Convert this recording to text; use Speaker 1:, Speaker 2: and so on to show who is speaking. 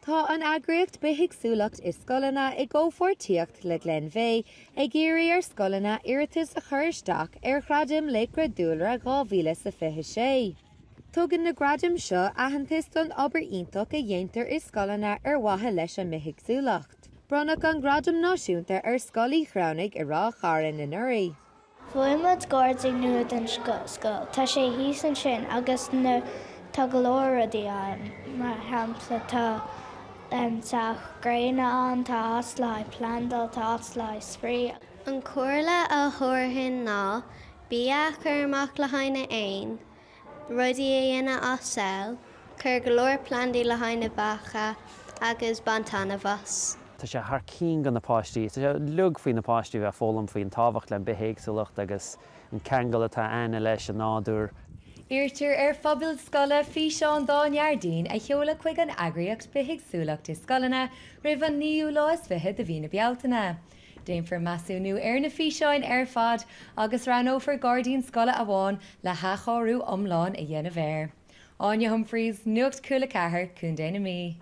Speaker 1: Tá an eagraíocht Bithéagsúlacht i Scoileanna i gcomhpháirtíocht le Glenveagh ag iarraidh ar scoileanna iarratas a chur isteach ar Ghradaim Laochra Dúlra 2026. Tugann na gradaim seo aitheantas don obair iontach a dhéantar i scoileanna ar mhaithe leis an mbithéagsúlacht. Bronnadh an Gradam Náisiúnta ar Scoil Uí Ghramhnaigh i Ráth Chairn anuraidh.
Speaker 2: Fuair muid gairdín nua don scoil. Tá sé thíos ansin agus na tá go leor rudaí ann. Mar shampla tá teach gréine ann, tá áit le haghaidh plandáil, tá áit le haghaidh spraoi.
Speaker 3: An comhairle a thabharfainn ná bia a chur amach le haghaidh na éin, rudaí a dhéanamh as saill, cuir go leor plandaí le haghaidh na beacha agus bain taitneamh as.
Speaker 4: Tá sé thar cinn do na páistí. Tá sé uilig faoi na páistí a bheith ag foghlaim faoin tábhacht le an bithéagsúlacht agus an ceangal atá ann leis an nádúr.
Speaker 1: Iarrtar ar phobail scoile físeán dá ngairdín a sheoladh chuig an eagraíocht Bithéagsúlacht i Scoileanna roimh an naoú lá is fiche de mhí na Bealtaine. Déanfar measúnú ar na físeáin ar fad agus roghnófar gairdín scoile amháin le hathchóiriú iomlán a dhéanamh air. Áine Humphreys, Nuacht Cúla 4, Contae na Mí.